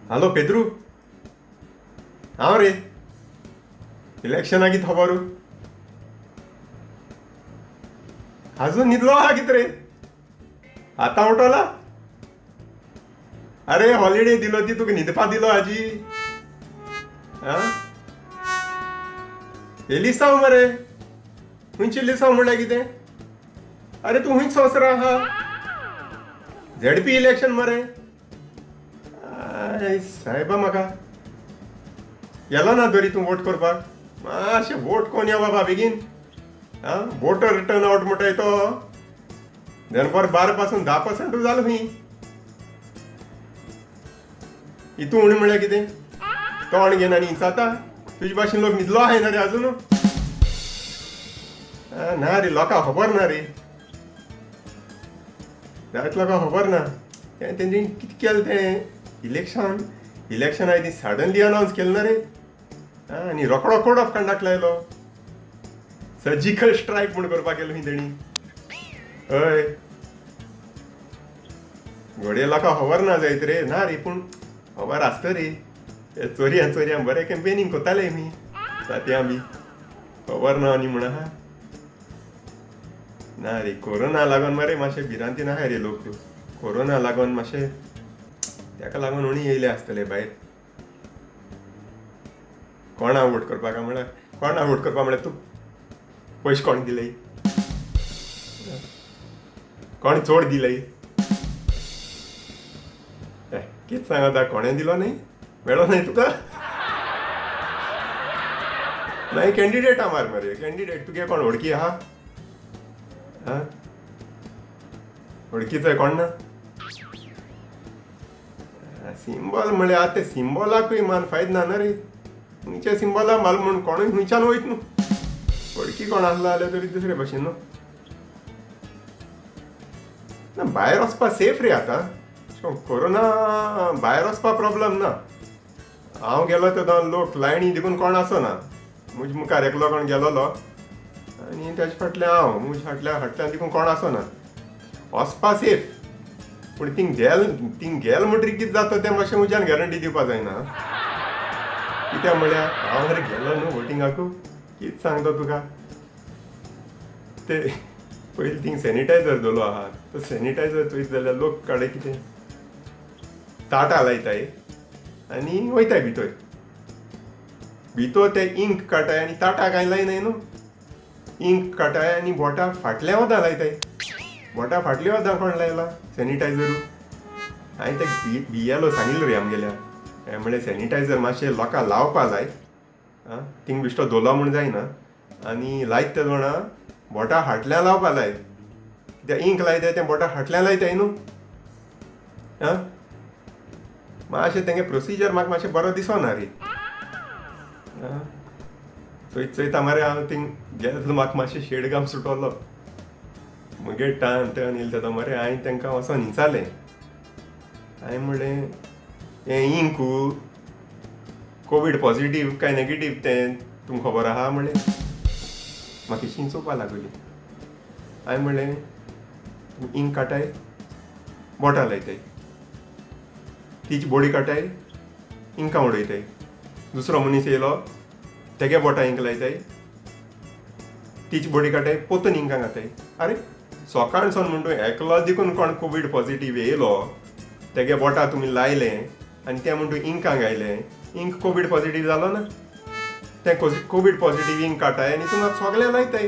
हालो पेद्रू, हांव रे. इलेक्शना कित खबर? अजून न्हिदलो आहा कित रे? आतां उठोला? अरे हॉलिडे दिलो ती तुका न्हिदपा दिलो हाजी. आं, एलिसांव मरे. खंयची लिसांव म्हणल्यार कितें? अरे तूं खंयच संवसार आहा? झेडपी इलेक्शन मरे. I सायबा, म्हाका गेलो ना तरी तूं वोट करपाक. मातशें वोट कोन यो बाबा बेगीन. आं, वोटर टर्न आवट म्हणटाय तो दनपार 12 पासून 10% जालो खंय. इतू उणें म्हणल्यार कितें? तोंड घेवन आनी इंचाता तुजे भाशेन लोक न्हिदलो आहाय ना रे अजून. ना रे, लोकांक खबर ना रे, जायत लोकांक खबर ना. तें तेंच्यांनी कितें केलें तें इलेक्शन इलेक्शन आयज सडनली अनावन्स केलें ना रे. आनी रोकडो कोड ऑफ कंडक्ट लायलो. सर्जिकल स्ट्रायक म्हूण करपाक गेलो खंय तेणी. हय, घडये लोकांक खबर ना जायत रे. ना रे, पूण खबर आसता रे. ते चोरयां चोरयां बरें कॅम्पेनींग करताले आमी तातयां बी. खबर ना आनी म्हण आहा ना रे. कोरोना लागून मरे मातशें भिरांतीन आहाय रे लोक. कोरोना लागून मातशें ताका लागून उणी येयले आसतले भायर. कोणा वोट करपाक म्हळ्यार, कोणा वोट करपाक म्हळ्यार तूं पयशे कोण दिले, कोण चड दिले? कितें सांगता? कोणें दिलो न्ही, मेळो न्हय तुका? नाही, कॅन्डिडेटा मार मरे. कॅन्डिडेट तुगे कोण वळखी आहा? आं, वळखीचो कोण ना? सिंबॉल म्हळ्यार आतां ते सिंबॉलाकूय मान फायद ना रे. खंयच्या सिंबॉला माल म्हूण कोणूय खंयच्यान वयत न्हू. वळखी कोण आसलो जाल्यार तरी दुसरे भाशेन न्हू. ना, भायर वचपा सेफ रे आतां. कोरोना भायर वचपा प्रॉब्लम ना. हांव गेलो तेन्ना लोक लायनी देखून कोण आसना. म्हजे मुखार एकलो कोण गेलोलो आनी तेजे फाटल्यान हांव, म्हजे फाटल्यान फाटल्यान देखून कोण आसना. वचपा सेफ, पूण थिंग गेल, थिंग गेल म्हणटकीर कितें जाता तें मातशें म्हज्यान गॅरंटी दिवपा जायना. कित्याक म्हळ्यार हांव मरे गेलो न्हू वोटिंगाकू, कितें सांगता तुका, ते पयलीं थिंग सॅनिटायझर दवरलो आहा. तो सॅनिटायझर चोयत जाल्यार लोक काडे कितें ताटां लायताय आनी वयताय भितर. भितर ते इंक काडटाय आनी ताटां कांय लायनाय न्हू. इंक काडटाय आनी बोटां फाटल्या वतां लायताय. बोटां फाटल्या वतां कोण लायला सॅनिटायझरू? हांवें ते बियेलो सांगिल्लो रे आमगेल्या. हांवें म्हणलें सॅनिटायझर मातशें लोकांक लावपा लाय. आं, थिंग बिश्टो दवरलो म्हूण जायना. आनी लायत ते जाणा बोटां फाटल्यान लावपा लाय. कित्याक इंक लायताय तें बोटां फाटल्यान लायताय न्हू. आं, मातशें तेंगे प्रोसिजर म्हाका मातशें बरो दिसना रे. आं, चोयत चोयता मरे हांव थिंग गेलो, म्हाका मातशें शेडगाम सुटोलो. म्हगे टायम टर्न येयलो तेदो मरे हांवें तांकां वचोन विचारलें. हांवें म्हणलें हें इंकू कोवीड पॉजिटीव काय नेगेटीव तें तुमकां खबर आहा म्हणलें. म्हाका शी चोवपा लागली. हांवें म्हणलें तुमी इंक काडटाय, बोटां लायताय, तिची बॉडी काडटाय, इंकां उडयताय. दुसरो मनीस येयलो, तेगे बोटां इंक लायताय, तिची बॉडी काडटाय, पोतून इंकां घाताय. आरे सकाळसून म्हणटा एकलो देखून कोण कोवीड पॉजिटीव येयलो, तेगे बोटां तुमी लायलें आनी तें म्हणटा इंकां घायलें, इंक कोवीड पॉजिटीव जालो ना? तें कोवीड पॉजिटीव इंक काडटाय आनी तुमी आतां सगळें लायताय.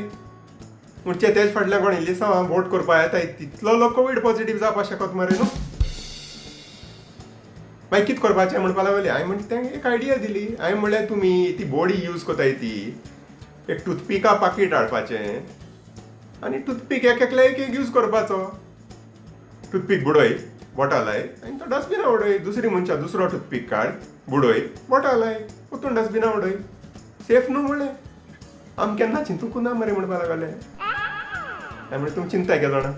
म्हणचे तेज फाटल्यान कोण इल्लिसांव वोट करपा येताय तितलो लोक कोवीड पॉजिटीव जावपा शकत मरे न्हू. मागीर कितें करपाचें म्हणपा लागली. हांवें म्हणटा तें एक आयडिया दिली. हांवें म्हणलें तुमी ती बॉडी यूज कोताय ती एक टुथपिका पाकीट हाडपाचें आनी टुथपीक एक एकल्या एक एक यूज करपाचो. टुथपीक बुडय, बोटां लाय आनी तो डस्टबिना उडय. दुसरी मनशां दुसरो टुथपीक काड, बुडय, बोटां लाय, परतून डस्टबिना उडय. सेफ न्हू म्हणलें. आमी केन्ना चिंतूंक ना मरे म्हणपा लागले. हांवें म्हणलें तुमी चिंताय केलो जाणा.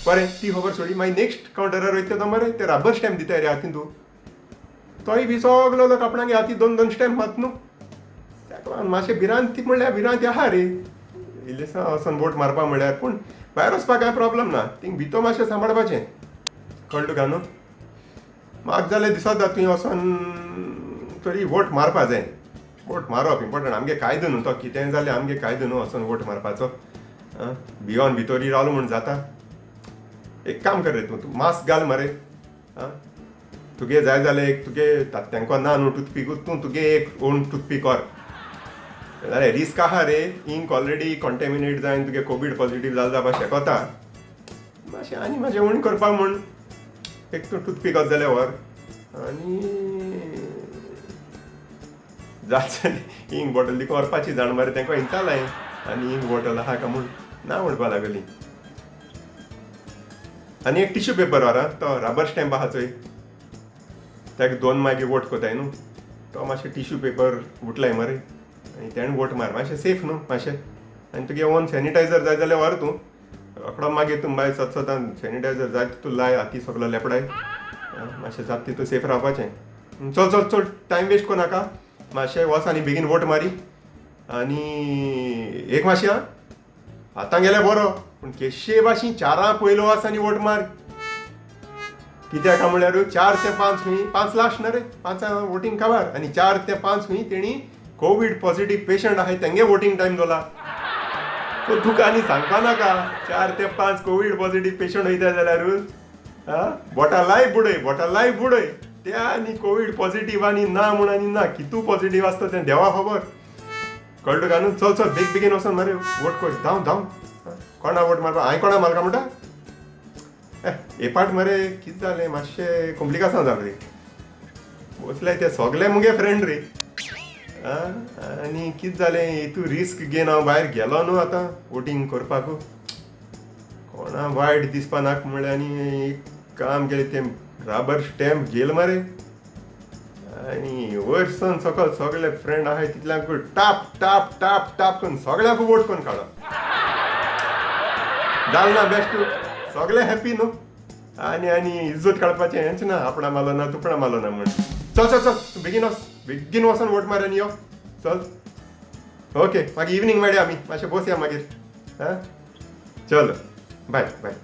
बरें ती खबर सोडी. मागीर नेक्स्ट कावंटरार वयता तेन्ना मरे ते रबर स्टॅम्प दिताय रे हातीन तूं, तोय बी सगलो लोक आपणागे हाती दोन दोन स्टॅम्प मात न्हू. ताका लागून मातशें भिरांत म्हणल्यार भिरांत आहा रे इल्लेसा वचोन बोट मारपा म्हणल्यार. पूण भायर वचपाक कांय प्रॉब्लम ना, थिंग भितर मातशें सांबाळपाचें. कळ्ळें तुका न्हू? म्हाका जाल्यार दिसता तुवें वचोन तरी वोट मारपा जाय. वोट मारप इम्पोर्टंट, आमगे कायदो न्हू तो, कितेंय जाल्यार आमगे कायदो न्हू वचोन वोट मारपाचो. भियोन भितोरी रावलो म्हूण जाता? एक काम कर रे, तूं तूं मास्क घाल मरे. आं, तुगे जाय जाल्यार एक तुगे तात्यांको ना न्हू टूथपीक, तूं तुगे एक ओन टूथपीक व्हर. जाल्यार रिस्क आहा रे, इंक ऑलरेडी कॉन्टेमिनेट जायन तुगे कोवीड पॉझिटीव जाल जावपाक शकता. मातशें आनी मातशें उणें करपाक म्हूण एक तूं टूथपीक वच जाल्यार व्हर, आनी जात जाल्यार इंक बॉटल तिका व्हरपाची जाण मरे. तेंका विचारलें आनी इंक बॉटल आहा काय म्हूण, ना म्हणपा लागली. आनी एक टिश्यू पेपर व्हर आं, तो रबर स्टॅम्प आहा चोय, ताका दोन मागीर वोट कोताय न्हू, तो मातशें टिश्यू पेपर उठलाय मरे आनी तेणें वोट मार, मातशें सेफ न्हू मातशें. आनी तुगे ओन सॅनिटायझर जाय जाल्यार व्हर तूं, रोखडो मागीर तूं बाय सत सतान सॅनिटायझर जाय तूं लाय, हाती सगलो लेपडाय, मातशें जाता तितू सेफ रावपाचें. चल चल चल, टायम वेस्ट कोरनाका, मातशें वच आनी बेगीन वोट मारी. आनी एक मातशें आं, आतां गेल्यार बरो, पूण केशे भाशेन 4 पयलो वच आनी वोट मार. कित्याक काय म्हणल्यार 4 ते 5 खंय, 5 लास्ट ना रे, 5 वोटींग काबार, आनी 4 ते 5 खंय तेणी कोवीड पॉझिटीव पेशंट आहाय तेंगे वोटींग टायम दवरला. सो तुका आनी सांगपा नाका, 4 ते 5 कोवीड पॉझिटीव पेशंट वयता जाल्यार आं बोटां लाय बुडय, बोटां लाय बुडय. ते आनी कोवीड पॉझिटीव आनी ना म्हूण आनी ना, कितू पॉझिटीव आसता तें देवा खबर. कळ्ळें तुका न्हू? चल चल बेग बेगीन वचोन मरे वोट कर, धांव धांव. कोणा वोट मारपा? हांवें कोणा मारका म्हणटा? ए पाट मरे कितें जालें, मातशें कॉम्प्लिकेशन जालें रे. बसले ते सगळे मुगे फ्रेंड रे. आं, आनी कितें जालें, हितू रिस्क घेवन हांव भायर गेलो न्हू आतां वोटींग करपाक, कोणा वायट दिसपा नाका म्हणलें आनी एक काम केलें, तें रबर स्टॅम्प घेयल मरे आनी वयर सन सकल सगळे फ्रेंड आहाय तितल्यांक टाप टाप टाप टाप करून सगळ्यांक वोट करून काडप. जालें ना बेश्ट, सगळे हॅपी न्हू. आनी आनी इज्जत काडपाचें हेंच ना, आपणा मालो ना तुपणा मालो ना म्हूण. चल चल चल, तूं बेगीन वच, बेगीन वचोन वोट मार आनी यो. चल ओके, मागीर इवनींग मेळया आमी, मातशें बसया मागीर. आं चल, बाय बाय.